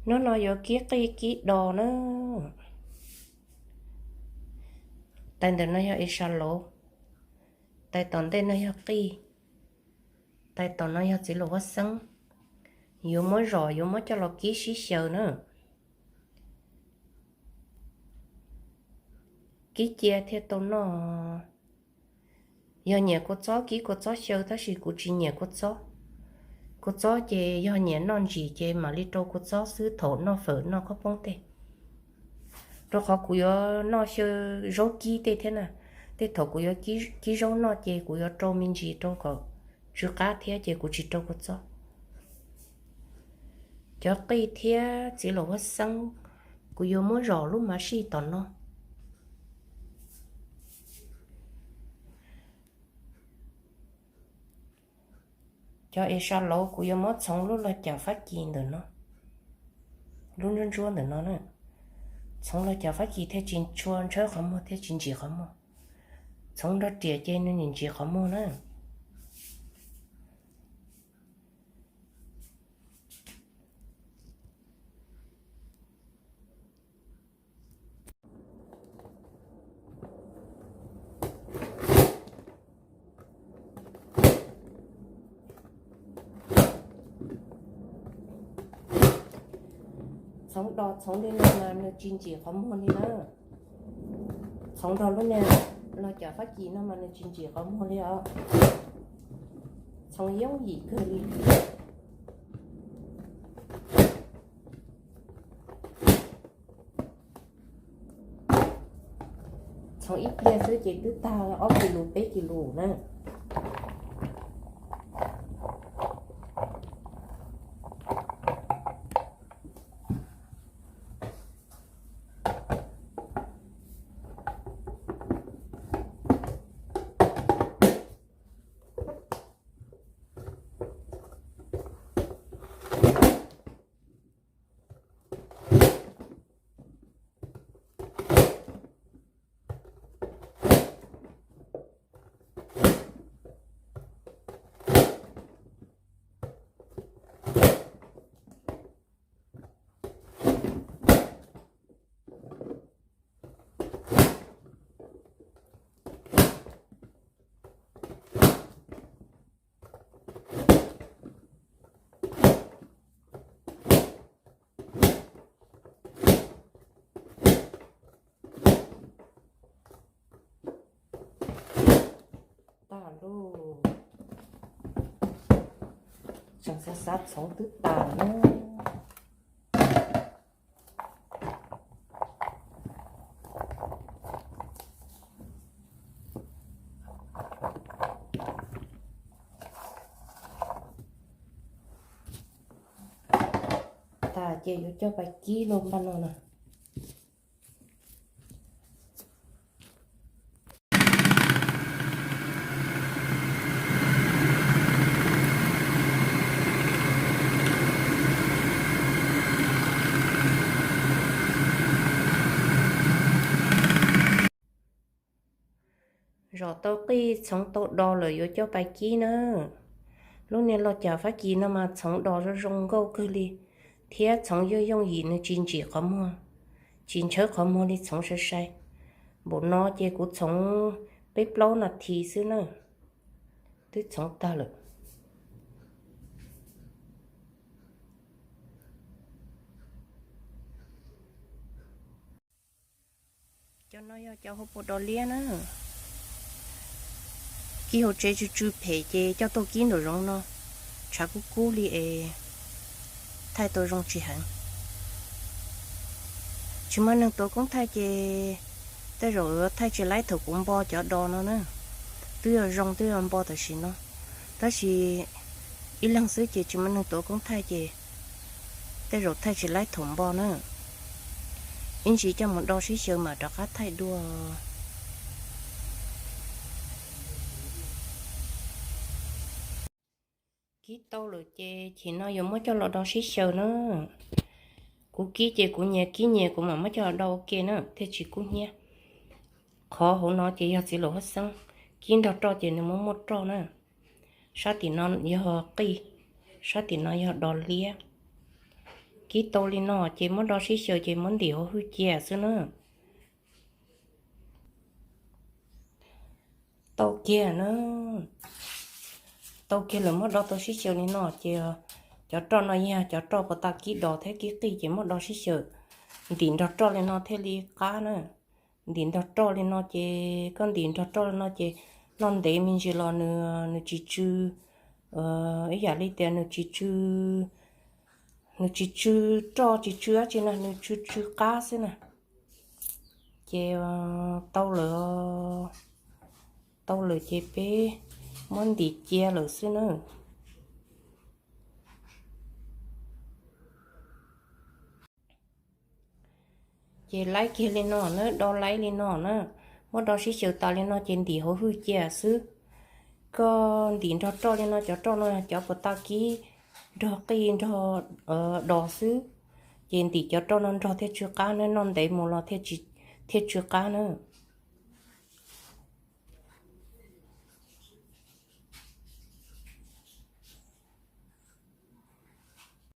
Hnub no yuav kib qij kib dos na. Tais ntawm no yog esa lauv, tais tom ntej no yog qij, tais tom no yog txiv laum huab xeeb. Yuav muab zom, yuav muab coj los kib sib xyaw na. Kib cia thiaj tau noj. Yog nyiam kua txob kib kua txob xyaw, tab sis kuv tsis nyiam kua txob. Kua txob ces yog nyiam noj ntsim ces mam li rau kua txob xwb thaum noj fawm noj khaub poob tej. Rau qhov kuv yuav noj xyaw zaub kib tej thiab na. Tej thaum kuv yuav kib zaub noj ces kuv yuav rau me ntsis rau kom tsw qab thiab ces kuv tsis rau kua txob. Cov qij thiab txiv laum huab xeeb, kuv yuav muab zom lub mav sij tom no. Cov esa lauv kuv yuav muab txhoov lub log cam Fab Kis ntawm no, lub ntsuab ntsuab ntawm no na. Txhoov log cam Fab Kis thiaj tsis tshua ntshawb qhov muag thiab tsis ntsim qhov muag. Txhoov nrog riam ces nws nim ntsim qhov muag na. Txhoov dos txhoov li no mas nws tsis ntsim qhov muag li na. Txhoov dos lub niag log cam Fab Kis no mas nws tsis ntsim qhov muag li os. Txhoov yooj yim kawg li. Txhoov ib pliag xwb ces twb tag ob kis lus peb kis lus na. Tag lauj. Tseem xav xav txhoov twb tas na. Tas ces yuav coj pais kib lub npaj no na. Zom tau qij txhoov tau do lawm yuav coj pais kib na. Lub niag log cam Fab Kis no mas txhoov do zoo zoo nkauj kawg li, thiab txhoov yooj yooj yim nws tsis ntsim qhov muag, tsis ntshawb qhov muag li txhoov sai sai. Npaum no ces kuv txhoov peb plaub nas this xwb na, twb txhoov tag lawm. Cov no yog cov hauv paus do liab na. Kib hauv tsev tsw tsw phem ces coj tuaj kib nraum zoov no, tshav kub kub li es thaij tau zoo tsis heev. Tsis muaj neeg tuav koob thaij ces tej zaum thaij tsis laib thaum kuv npo cov do no na. Twb yog zoo twb yog npo tam sim no, tab sis ib leeg xwb ces tsis muaj neeg tuav koob thaij ces tej zaum thaij tsis laib thaum npo na. Ib ntsis coj mus do sib xyaw mam rov qab thaij dua. Kib tau lawm ces chim no yuav muab coj los do sib xyaw na. Kuv kib ces kuv nyias kib nyias kuv mam muab coj los do ua ke na thiaj tsis kub hnyiab. Qhov hauv no ces yog txiv laum huab xeeb, kib nrog roj ces nws muaj muaj roj na. Sab tim no yog qij, sab tim no yog do liab. kib tau li no ces muab do sib xyaw ces muab ntim hauv hwj cia xwb na. Tau kiag na, tau kiag lawm muab do tau sib xyaw li no ces cov roj no yog cov roj puas tau kib dos thiab kib qij ces muab do sib xyaw, ntim nrog roj li no thiaj li qab na. Ntim nrog roj li no ces koj ntim nrog roj li no ces noj ntev me ntsis los nws, nws tsis tsw, ib yam li tias nws tsis tsw, nws tsis tsw roj tsis tsw dab tsi na, nws tsw tsw qab xwb na. Ces tau lawm, tau lawm ces peb muab ntim cia lawm xwb na. Ces laib kiag li no na, do laib li no na, muab do sib xyaw tas li no ces ntim hauv hwj cia xwb. Koj ntim nrog roj li no, cov roj no cov puas tau kib nrog qij nrog dos xwb, ces ntim cov roj no nrog thiaj tsw qab na, noj ntev mus los thiaj tsw qab na.